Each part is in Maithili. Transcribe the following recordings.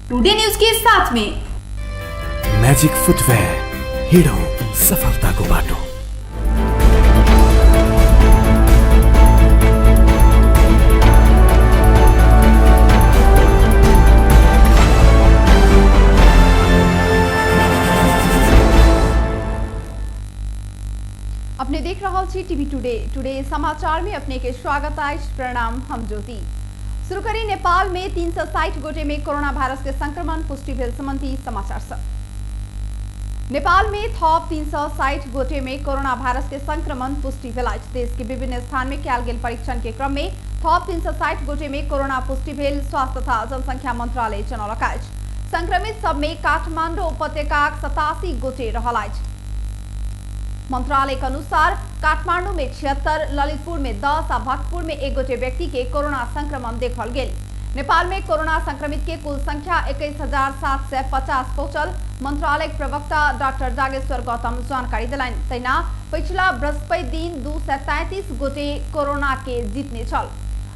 टुडे न्यूज के साथ में म्याजिक फुटवेयर, हिँडौँ सफलताको बाटो। अपने देख रहल छी टीवी टुडे। टुडे समाचार में अपने के स्वागत अछि। प्रणाम, हम ज्योति। शुरू करी नेपाल में 360 गोटे में कोरोना वायरस के संक्रमण पुष्टि भेल संबंधी समाचार सब। नेपाल में थप 360 गोटे में कोरोना वायरस के संक्रमण पुष्टि भेल अछि। देश के विभिन्न स्थान में कयल गेल परीक्षण के क्रम में थप 360 गोटे में कोरोना पुष्टि भेल स्वास्थ्य तथा जनसंख्या मंत्रालय जनौलक अछि। संक्रमित सब में काठमांडू उपत्यकाक 87 गोटे रहल अछि। मंत्रालय के अनुसार काठमांडू में 76, ललितपुर में 10 आ भक्तपुर में 1 गोटे व्यक्ति के कोरोना संक्रमण देखल गेल। नेपाल में कोरोना संक्रमित के कुल संख्या 21,750 पहुंचल मंत्रालय के प्रवक्ता डॉक्टर जागेश्वर गौतम जानकारी देलनि। तहिना पिछला बृहस्पति दिन 233 गोटे कोरोना के जीतने छल।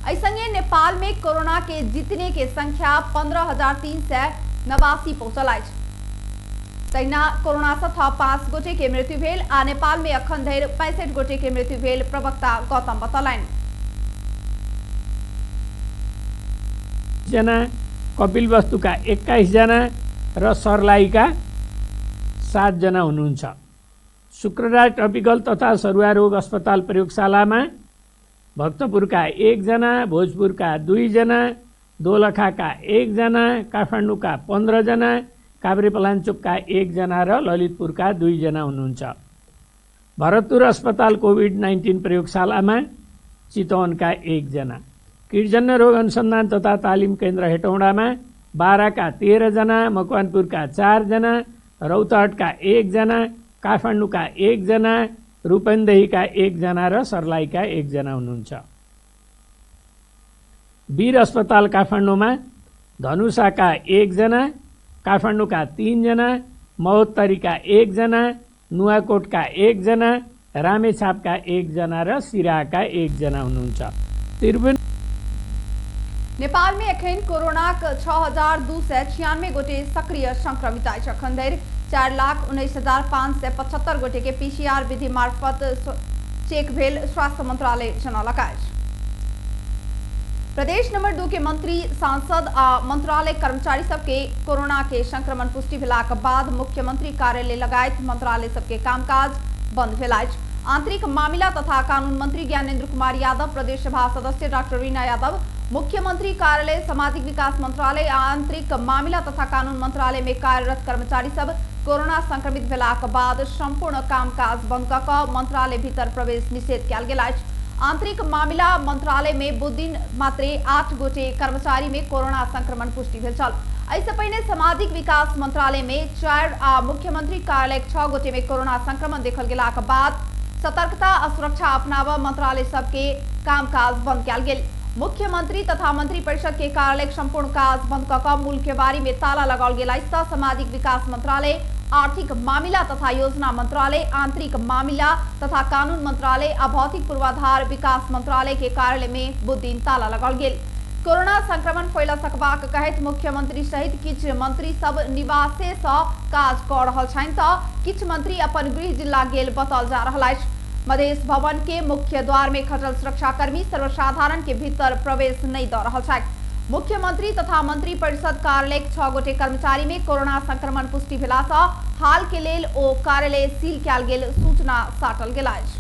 एहि संगे नेपाल में कोरोना के जीतने के संख्या 15,389 पहुंचल अछि। तहिना कोरोना से थप 5 गोटे के मृत्यु भेल आ नेपाल में अखन धरि 65 गोटे के मृत्यु भेल प्रवक्ता गौतम बतौलनि। जना, कपिलवस्तुका 21 जना र सर्लाहीका 7 जना हुनुहुन्छ। शुक्रराज ट्रपिकल तथा सरुवा रोग अस्पताल प्रयोगशालामा भक्तपुरका 1 जना, भोजपुरका 2 जना, दोलखाका 1 जना, काठमाडौँका 15 जना, काभ्रेपलाञ्चोकका 1 जना र ललितपुरका 2 जना हुनुहुन्छ। भरतपुर अस्पताल कोभिड-19 प्रयोगशालामा चितवनका 1 जना, कीटजन्य रोग अनुसन्धान तथा तालिम केन्द्र हेटौँडामा 12का 13 जना, मकवानपुरका 4 जना, रौतहटका 1 जना, काठमाडौँका 1 जना, रूपन्देहीका 1 जना र सर्लाहीका 1 जना हुनुहुन्छ। वीर अस्पताल काठमाडौँमा धनुषाका 1 जना, काठमाडौँका 3 जना, महोत्तरीका 1 जना, नुवाकोटका 1 जना, रामेछापका 1 जना र सिराहाका 1 जना हुनुहुन्छ। त्रिभुवन नेपाल में अखन कोरोनाक 6,296 गोटे सक्रिय संक्रमित अछि। अखन धरि 4,19,575 गोटे के पीसीआर विधि मार्फत चेक भेल स्वास्थ्य मंत्रालय जनौलक अछि। प्रदेश नंबर 2 के मंत्री, सांसद आ मंत्रालय कर्मचारी सबके कोरोना के संक्रमण पुष्टि भेलाक बाद मुख्यमंत्री कार्यालय लगायत मंत्रालय सबके कामकाज बंद भेल अछि। आंतरिक मामिला तथा कानून मंत्री ज्ञानेन्द्र कुमार यादव, प्रदेश सभा सदस्य डॉक्टर रीना यादव, मुख्यमंत्री कार्यालय, सामाजिक विकास मंत्रालय आ आंतरिक मामिला तथा कानून मंत्रालय में कार्यरत कर्मचारी सब कोरोना संक्रमित भेलाक बाद संपूर्ण कामकाज बंद कऽ कऽ मंत्रालय भीतर प्रवेश निषेध कयल गेल अछि। आंतरिक मामिला मंत्रालय में बुधदिन मात्रे 8 गोटे कर्मचारी में कोरोना संक्रमण पुष्टि भेल छल। एहिसँ पहिने सामाजिक विकास मंत्रालय में 4 आ मुख्यमंत्री कार्यालय 6 गोटे में कोरोना संक्रमण देखल गेलाक बाद सतर्कता आ सुरक्षा अपनाबऽ मंत्रालय सबके कामकाज बंद कयल गेल। मुख्यमंत्री तथा मंत्री परिषद के कार्यालय संपूर्ण काज बंद कऽ कऽ मूल केवाड़ी में ताला लगाओल गेल अछि। तऽ सामाजिक विकास मंत्रालय, आर्थिक मामिला तथा योजना मंत्रालय, आंतरिक मामिला तथा कानून मंत्रालय आ भौतिक पूर्वाधार विकास मंत्रालय के कार्यालय में बुधदिन ताला लगाओल गेल। कोरोना संक्रमण फैल सकबाक कहैत मुख्यमंत्री सहित किछु मंत्री सब निवासे सँ काज कऽ रहल छनि तऽ किछु मंत्री अपन गृह जिला गेल बताओल जा रहल अछि। मधेश भवन के मुख्य द्वार में खटल सुरक्षाकर्मी सर्वसाधारण के भीतर प्रवेश नहीं दऽ रहल छथि। मुख्यमंत्री तथा मंत्री परिषद कार्यालय 6 गोटे कर्मचारी में कोरोना संक्रमण पुष्टि भेला सँ हाल के लेल ओ कार्यालय सील कयल गेल सूचना साटल गेल अछि।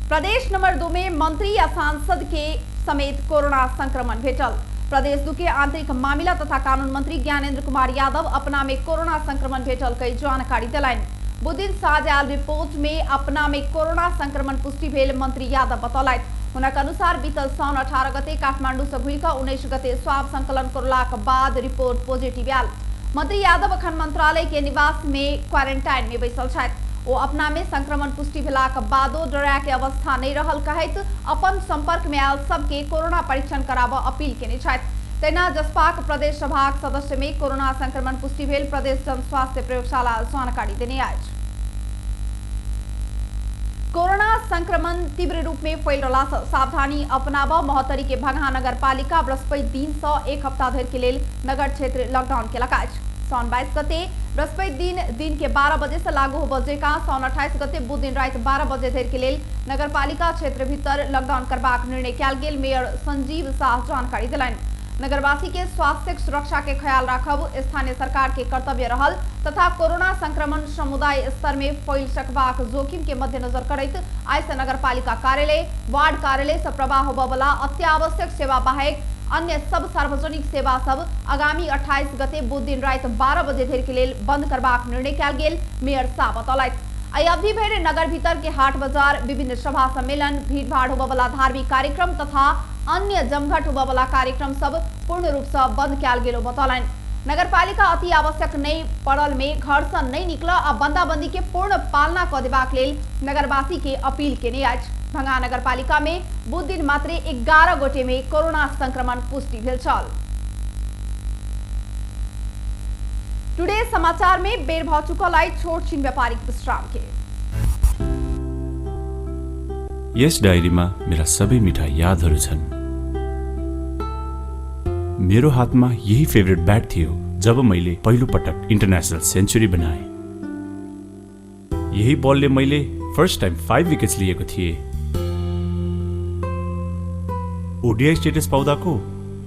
प्रदेश नंबर 2 में मंत्री या सांसद के समेत कोरोना संक्रमण भेटल। प्रदेश 2 के आंतरिक मामिला तथा कानून मंत्री ज्ञानेन्द्र कुमार यादव अपना में कोरोना संक्रमण भेटल कई जानकारी देलनि। बुधदिन साँझ आयल रिपोर्ट में अपना में कोरोना संक्रमण पुष्टि भेल मंत्री यादव बतौलथि। हुनक अनुसार बीतल साउन 18 गते काठमांडू से घुरि कऽ 19 गते स्वाब संकलन करलाक बाद रिपोर्ट पॉजिटिव आयल। मंत्री यादव अखन मंत्रालय के निवास में क्वारंटाइन में बैसल छथि। ओ अपना में संक्रमण पुष्टि भेलाक बादो डराय के अवस्था नहीं रहल कहैत अपन संपर्क में आयल सबके कोरोना परीक्षण कराबऽ अपील केने छथि। तहिना जसपाक प्रदेश सभाक सदस्य में कोरोना संक्रमण पुष्टि भेल प्रदेश जन स्वास्थ्य प्रयोगशाला जानकारी देने अछि। कोरोना संक्रमण तीव्र रूप में फैल रहला सँ सावधानी अपनाब महोत्तरी के भगहा नगरपालिका बृहस्पति दिन सँ एक हप्ता धरि के लेल नगर क्षेत्र लॉकडाउन केलक अछि। साउन 22 गते बृहस्पति दिन दिन के 12 बजे से लागू होबय जकाँ साउन 28 गते बुध दिन राति 12 बजे धरि के लेल नगरपालिका क्षेत्र भीतर लॉकडाउन करबाक निर्णय कयल गेल मेयर संजीव शाह जानकारी देलनि। नगरवासी के स्वास्थ्य सुरक्षा के ख्याल राखब स्थानीय सरकार के कर्तव्य रहल तथा कोरोना संक्रमण समुदाय स्तर में फैल सकबाक जोखिम के मद्देनजर करैत आइ से नगरपालिका कार्यालय, वार्ड कार्यालय से प्रवाह होबय अत्यावश्यक सेवा बाहेक अन्य सब सार्वजनिक सेवा सब आगामी 28 गते बुध दिन राति 12 बजे धरि के लेल बंद करबाक निर्णय कयल गेल मेयर शाह बतौलथि। एहि अवधि भरि नगर भीतर के हाट बाजार, विभिन्न सभा सम्मेलन, भीड़भाड़ होबय धार्मिक कार्यक्रम तथा अन्य जमघट होबय कार्यक्रम सब पूर्ण रूप से बंद कयल गेल बतौलनि। नगरपालिका अति आवश्यक नहीं पड़ल में घर से नहीं निकल आ बंदाबंदी के पूर्ण पालना क देबाक लेल नगरवासी के अपील केने अछि। भंगा नगरपालिका में बुध दिन मात्रे 11 गोटे में कोरोना संक्रमण पुष्टि भेल छल। टुडे समाचार में बेर भ चुकल अछि छोट छिन व्यापारिक विश्राम के। यस डायरीमा मेरा सबै मिठा यादहरू छन्। मेरो हातमा यही फेभरेट ब्याट थियो जब मैले पहिलो पटक इन्टरनेसनल सेन्चुरी बनाएँ। यही बलले मैले फर्स्ट टाइम 5 विकेट्स लिएको थिएँ। ओडिआई स्टेटस पाउँदाको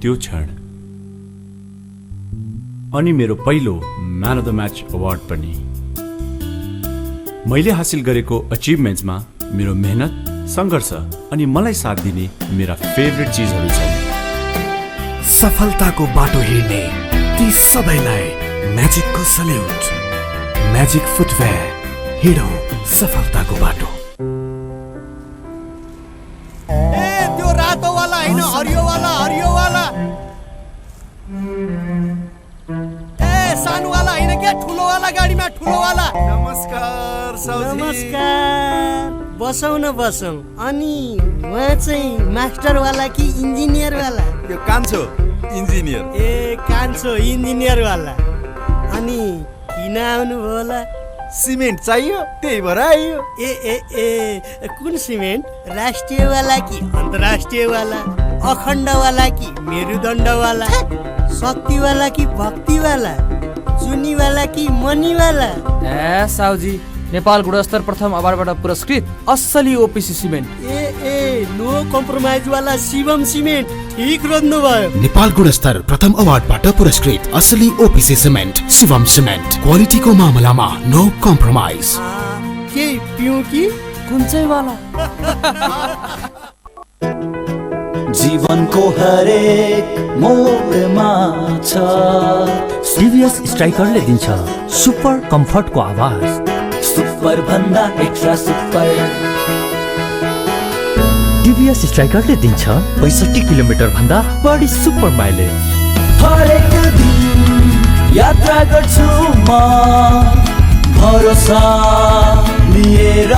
त्यो क्षण अनि मेरो पहिलो man of the match award पनि। मैले हासिल गरेको अचिभमेन्ट्समा मेरो मेहनत, सङ्घर्ष अनि मलाई साथ दिने मेरा फेभरेट चिजहरू छन्। सफलताको बाटो हिँड्ने ती सबैलाई म्याजिकको सल्युट। म्याजिक फुटवेयर, हिँडौँ सफलताको बाटो। ए त्यो रातो वाला हैन, हरियो वाला, हरियो वाला। ए सानो वाला हैन के, ठुलो वाला गाडीमा, ठुलो वाला। नमस्कार साउजी। नमस्कार। बसौँ न बसौँ। अनि उहाँ चाहिँ मास्टर वाला कि इन्जिनियर वाला? यो कान्छो इन्जिनियर। ए कान्छो इन्जिनियर वाला। अनि किन आउनुभयो होला? सिमेन्ट चाहियो त्यही भएर आइयो। ए ए ए कुन सिमेन्ट? राष्ट्रिय वाला कि अन्तर्राष्ट्रिय वाला? अखण्ड वाला कि मेरुदण्ड वाला? शक्ति वाला कि भक्ति वाला? जुनी वाला कि मनी वाला? ए साउजी, नेपाल गुणस्तर प्रथम अवार्डबाट पुरस्कृत असली ओपिसी सिमेन्ट। ए ए नो कम्प्रोमाइज वाला शिवम सिमेन्ट। ठीक रोज्नु भयो। नेपाल गुणस्तर प्रथम अवार्डबाट पुरस्कृत असली ओपिसी सिमेन्ट शिवम सिमेन्ट। क्वालिटीको मामलामा नो कम्प्रोमाइज। के पिउँ कि कुन चाहिँ वाला? जीवनको हरेक मोडमा छ टिभीएस स्ट्राइकरले दिन्छ सुपर कम्फर्टको आवाज। सुपर भन्दा एक्स्ट्रा सुपर। टिभीएस स्ट्राइकरले दिन्छ 65 किलोमिटर भन्दा बढी सुपर माइलेज। हरेक दिन यात्रा गर्छु म भरोसा लिएर।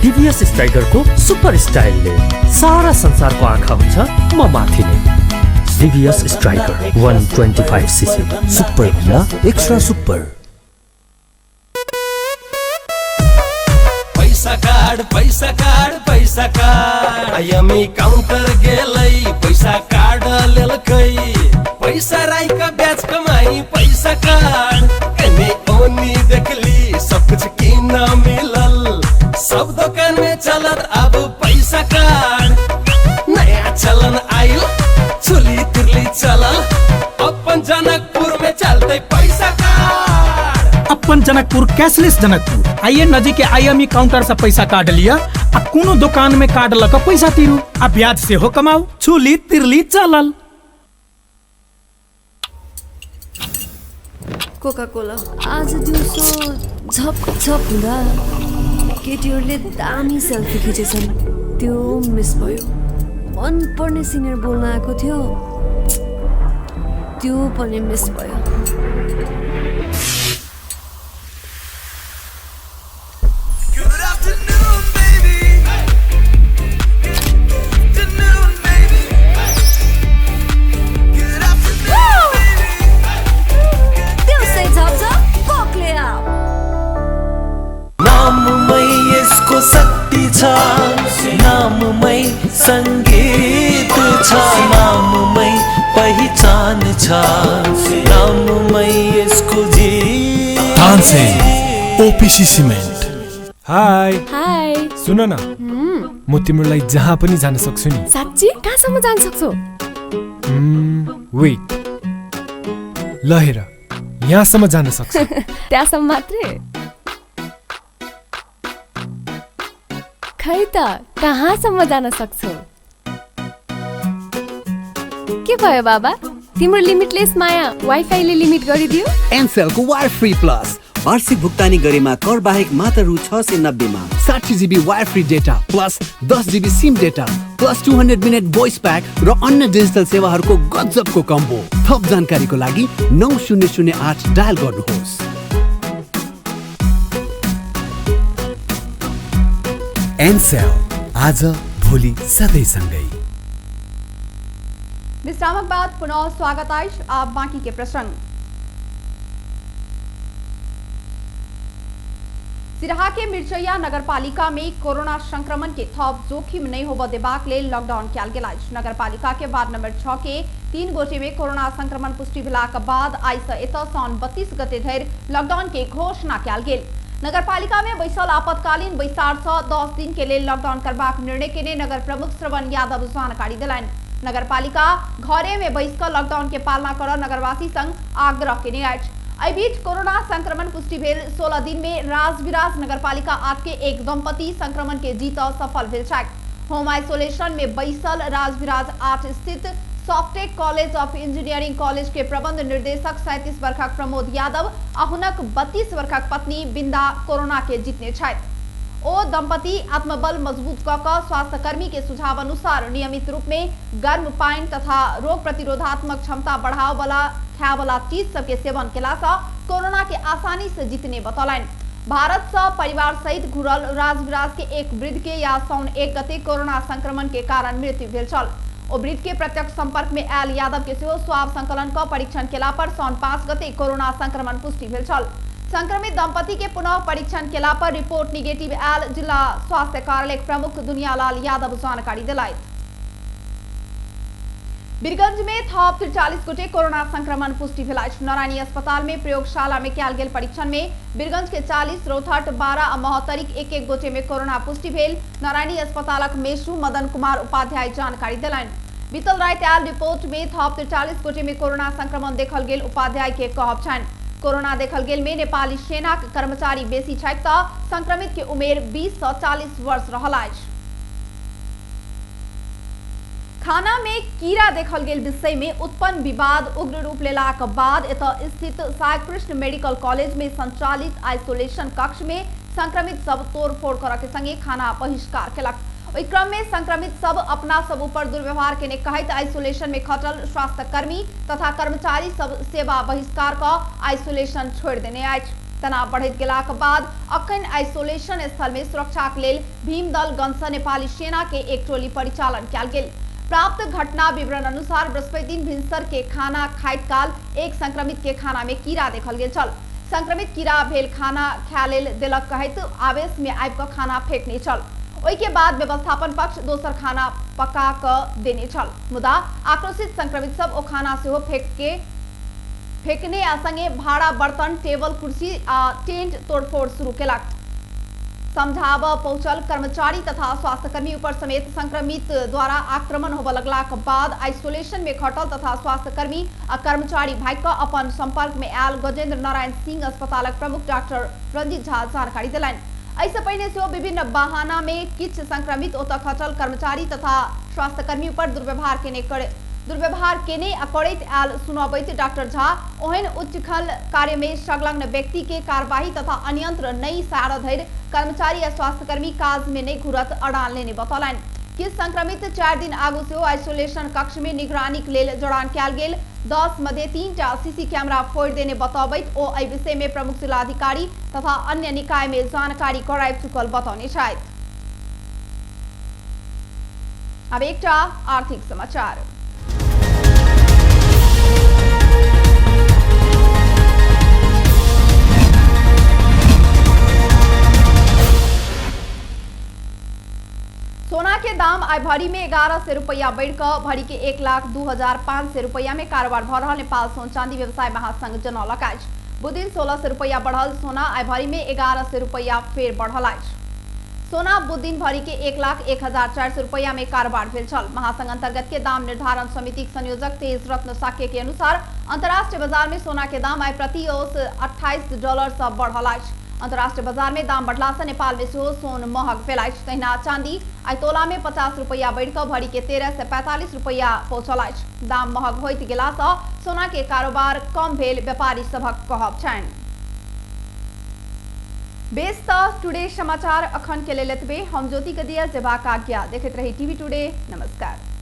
टिभीएस स्ट्राइकरको सुपर स्टाइलले सारा संसारको आँखा हुन्छ म माथि नै। टिभीएस स्ट्राइकर 125 सीसी सुपर भन्दा एक्स्ट्रा सुपर। पैसा कार्ड, पैसा कार्ड, पैसा कार्ड। आईएमई काउंटर गेलै पैसा कार्ड लेलकै। पैसा राई का ब्याज कमाई पैसा कार्ड। एने ओनी देखली सब कुछ किन मिलल। सब दुकान में चलत अब पैसा कार्ड। नया चलन आयल चुली तिरली चलल। अपन जनकपुर में चलते पैसा कार्ड। अपन जनकपुर कैशलेस जनकपुर। आइए नजीक के आईएमई काउंटर से पैसा कार्ड लिया आ कोनो दुकान में कार्ड लक पैसा तिरू आ ब्याज से हो कमाऊ। चुली तिरली चलल। कोका कोला आज दिउँसो झप झप हुँदा केटीहरूले दामी सेल्फी खिचेछन्, त्यो मिस भयो। मनपर्ने सिनियर बोल्न आएको थियो, त्यो पनि मिस भयो। छ नाममै यसको जी। Tansen OPC cement. Hi hi, सुन न, म तिम्रो लागि जहाँ पनि जान सक्छु नि। साँच्ची? कहाँसम्म जान सक्छौ? वेट, ल हेर, यहाँसम्म जान सक्छु। त्यहाँसम्म मात्रै? खै त कहाँसम्म जान सक्छौ? के भयो बाबा, तिम्रो लिमिटलेस माया वाइफाईले लिमिट गरिदियो? एनसेलको वायर फ्री प्लस वार्षिक भुक्तानी गरेमा कर बाहेक मात्र रु 690 मा 60 GB wire free data plus 10 GB SIM data plus 200 minute voice pack र अन्य डिजिटल सेवाहरूको गजबको कम्बो। थप जानकारीको लागि 9008 डायल गर्नुहोस्। एनसेल, आज भोलि सधैँ सँगै। विश्रामक बाद पुनः स्वागत अछि। आब बाकी के प्रसंग। सिराहा के मिरचैया नगरपालिका में कोरोना संक्रमण के थप जोखिम नहीं होबय देबाक लेल लॉकडाउन कयल गेल अछि। नगरपालिका के वार्ड नंबर 6 के 3 गोटे में कोरोना संक्रमण पुष्टि भेलाक बाद आइ से एतय साउन 32 गते धरि लॉकडाउन के घोषणा कयल गेल। नगरपालिका में बैसल आपातकालीन बैसार से 10 दिन के लेल लॉकडाउन करबाक निर्णय केने नगर प्रमुख श्रवण यादव जानकारी देलनि। नगरपालिका घरे में बैस कऽ लॉकडाउन के पालना कर नगरवासी संग आग्रह केने अछि। एहि बीच कोरोना संक्रमण पुष्टि भेल 16 दिन में राजविराज नगरपालिका 8 के एक दंपति संक्रमण के जीत सफल भेल छथि। होम आइसोलेशन में बैसल राजविराज 8 स्थित Softech college of engineering college के प्रबंध निर्देशक 37 वर्षक प्रमोद यादव आ हुनक 32 वर्षक पत्नी बिंदा कोरोना के जीतने छथि। ओ दंपति आत्मबल मजबूत कऽ कऽ स्वास्थ्यकर्मी के सुझाव अनुसार नियमित रूप में गर्म पानि तथा रोग प्रतिरोधात्मक क्षमता बढ़ाव वाला खाय वाला चीज सबके सेवन केला से कोरोना के आसानी से जीतने बतौलनि। भारत से परिवार सहित घुरल राजविराज के एक वृद्ध के या साउन 1 गते कोरोना संक्रमण के कारण मृत्यु भेल छल। ओ वृद्ध के प्रत्यक्ष संपर्क में आयल यादव के सेहो स्वाब संकलन क परीक्षण केला पर साउन 5 गते कोरोना संक्रमण पुष्टि भेल छल। संक्रमित दंपति के पुनः परीक्षण केला पर रिपोर्ट निगेटिव आयल जिला स्वास्थ्य कार्यालय प्रमुख दुनियालाल यादव जानकारी दिलायत। बीरगंज में थप 43 गोटे कोरोना संक्रमण पुष्टि भेल अछि। नारायणी अस्पताल में प्रयोगशाला में कयल गेल परीक्षण में बीरगंज के 40, रौतहट 12 आ महोत्तरीक 1-1 गोटे में कोरोना पुष्टि भेल। नारायणी अस्पतालक मेसू मदन कुमार उपाध्याय जानकारी देलनि। बीतल राति आयल रिपोर्ट में थप 43 गोटे में कोरोना संक्रमण देखल गेल उपाध्याय के कहब छनि। कोरोना देखल गेल में नेपाली सेना के कर्मचारी बेसी छथि त संक्रमित के उमेर 20 से 40 वर्ष रहल अछि। खाना में कीड़ा देखल गेल विषय में उत्पन्न विवाद उग्र रूप लेलाक बाद एतय स्थित साई कृष्ण मेडिकल कॉलेज में संचालित आइसोलेशन कक्ष में संक्रमित सब तोड़फोड़ करऽ के संगे खाना बहिष्कार केलक। ओहि क्रम में संक्रमित सब अपना सब ऊपर दुर्व्यवहार केने कहैत आइसोलेशन में खटल स्वास्थ्यकर्मी तथा कर्मचारी सब सेवा बहिष्कार क आइसोलेशन छोड़ि देने अछि। तनाव बढ़ैत गेलाक बाद अखन आइसोलेशन स्थल में सुरक्षाक लेल भीमदल गन से नेपाली सेना के एक टोली परिचालन कयल गेल। प्राप्त घटना विवरण अनुसार बृहस्पति दिन भिनसर के खाना खाइत काल एक संक्रमित के खाना में कीड़ा देखल गेल छल। संक्रमित कीड़ा भेल खाना खाय लेल देलक कहैत आवेश में आबि कऽ खाना फेंकने छल। ओहि के बाद व्यवस्थापन पक्ष दोसर खाना पका कऽ देने छल, मुदा आक्रोशित संक्रमित सब ओ खाना सेहो फेंकने आ संगे भाड़ा बर्तन टेबल कुर्सी आ टेंट तोड़फोड़ शुरू केलक। समझाबऽ पहुंचल कर्मचारी तथा स्वास्थ्यकर्मी ऊपर समेत संक्रमित द्वारा आक्रमण होबय लगलाक बाद आइसोलेशन में खटल तथा स्वास्थ्यकर्मी आ कर्मचारी भागि कऽ अपन संपर्क में आयल गजेंद्र नारायण सिंह अस्पतालक प्रमुख डॉक्टर रंजीत झा जानकारी देलनि। एहिसँ पहिने सेहो विभिन्न बहाना में किछु संक्रमित ओतऽ खटल कर्मचारी तथा स्वास्थ्यकर्मी ऊपर दुर्व्यवहार केने आ करैत आयल सुनबैत डॉक्टर झा ओहन उच्चखल कार्य में संलग्न व्यक्ति के कार्यवाही तथा अन्यंत्र नई सार धरि कर्मचारी आ स्वास्थ्यकर्मी काज में नहीं घुरत अड़ान लेने बतौलनि। किछु संक्रमित 4 दिन आगू सेहो आइसोलेशन कक्ष में निगरानी के लेल जड़ान कयल गेल 10 मध्ये 3टा सीसी कैमरा फोड़ि देने बतौबैत ओ एहि विषय में प्रमुख जिलाधिकारी तथा अन्य निकाय में जानकारी कराबि चुकल बतौने छथि। अब एकटा आर्थिक समाचार। सोना के के दाम आइ भरी में 1100 रुपया बढ़ि कऽ भरी के 1,02,500 रुपया में कारोबार भऽ रहल नेपाल सोन चांदी व्यवसाय महासंघ जनौलक अछि। बुधदिन 1600 रुपया बढ़ल सोना आइ भरी में 1100 रुपया फेर बढ़ल अछि। सोना बुधदिन भरी के 1,01,400 रुपया में कारोबार भेल छल। महासंघ अंतर्गत के दाम निर्धारण समिति संयोजक तेज रत्न साक्य के अनुसार अंतर्राष्ट्रीय बाजार में सोना के दाम आइ प्रति औस $28 से बढ़ल अछि। अंतर्राष्ट्रीय बाजार में दाम बढ़ला से नेपाल में सेहो सोन महग भेल अछि। तहिना चांदी आइ तोला में 50 रुपया बढ़ि कऽ भरी के 1345 रुपया पहुंचल अछि। दाम महग होइत गेला से सोना के कारोबार कम भेल व्यापारी सभक कहब छनि। बेस त टुडे समाचार अखन के लेल एतबे। हम ज्योति कदिया जेबाक आज्ञा। देखैत रही टीवी टुडे। नमस्कार।